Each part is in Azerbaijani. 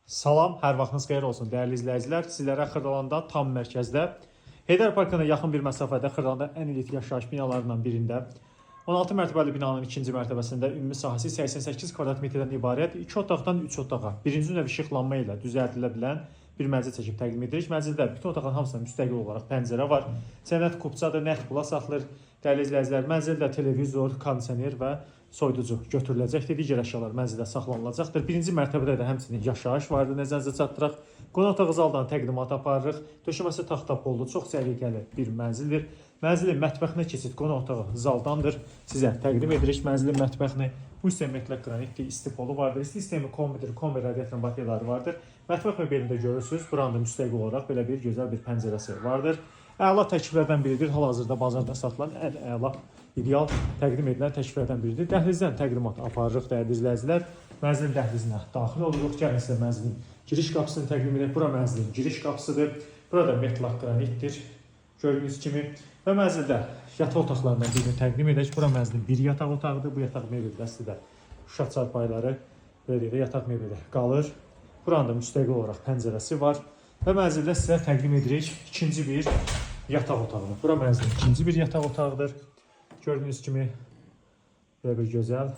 Salam, hər vaxtınız xeyir olsun dəyərli izləyicilər. Sizlərə Xırdalanda tam mərkəzdə, Heydər Parkına yaxın bir məsafədə Xırdalanda ən elit yaşayış binalarından birində 16 mərtəbəli binanın ikinci mərtəbəsində ümumi sahəsi 88 kvadrat metrdən ibarət 2 otaqdan 3 otağa birinci növ işıqlanma ilə düzəldilə bilən bir mənzil çəkib təqdim edirik. Mənzildə bütün otaqların hamısında müstəqil olaraq pəncərə var. Sənəd kupçadır, nəqd pula satılır. Dəyərli izləyicilər, mənzildə televizor, kondisioner və soyuducu götürüləcəkdir. Digər əşyalar mənzildə saxlanılacaqdır. Birinci mərtəbədə də həmçinin yaşayış vardır. Nəzərinizə çatdıraq. Qonaq otağı zaldan təqdimat aparırıq. Döşəməsi taxta pollu, çox səliqəli bir mənzildir. Mənzilin mətbəxinə keçid qonaq otağı zaldandır. Sizə təqdim edirik mənzilin mətbəxini. Bu hissə metlaq qranitdir, isti polu vardır. İsti sistemi kombidir, kombi radiatorun bateriyaları vardır. Mətbəx mebelində görürsüz, buranın da müstəqil olaraq belə bir gözəl bir pəncərəsi vardır. Əla təkliflərdən biridir. Hal-hazırda bazarda satılan ən əla, ideal təqdim edilən təkliflərdən biridir. Dəhlizdən təqdimat aparırıq dəyərli izləyicilər. Mənzilin dəhlizinə daxil oluruq. Gəlin sizə mənzilin giriş qapısını təqdim edək. Bura mənzilin giriş qapısıdır. Burada metlaq qranitdir. Gördüyünüz kimi və mənzildə yataq otaqlarından birini təqdim edək. Bura mənzilin bir yataq otağıdır. Bu yataq mebeli dəsti də uşaq çarpayıları, belə deyək də, yataq mebeli qalır. Buranın da müstəqil olaraq pəncərəsi var. Və mənzildə sizə təqdim edirik ikinci bir yataq otağını. Bura mənzilin ikinci bir yataq otağıdır. Gördüyünüz kimi belə bir gözəl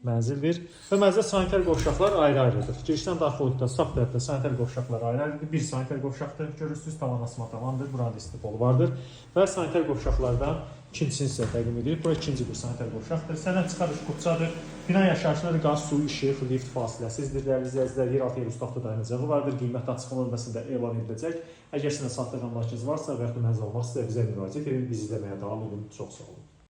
mənzildir. Və mənzildə sanitar qovşaqlar ayrı-ayrıdır. Girişdən daxil olduqda sağ tərəfdə sanitar qovşaqlar ayrı-ayrıdır. Bir sanitar qovşaqdır. Görürsünüz, tavan asma tavandır. Buranın da isti polu vardır. Və sanitar qovşaqlardan ikincisini sizə təqdim edirik. Bura ikinci bir sanitar qovşaqdır. Sənəd çıxarış kupçadır. Bina yaşayışları qaz, su, işıq, lift fasiləsizdir. Dəyərli izləyicilər, yeraltı, yerüstü avto dayanacağı vardır. Qiymət açıqlama növbəsində elan ediləcək. Əgər sizin də satdığım əmlakınız varsa və yaxud da mənzil almaq istəyirsinizsə bizə müraciət edin. Bizi izləməyə davam edin. Çox sağ olun.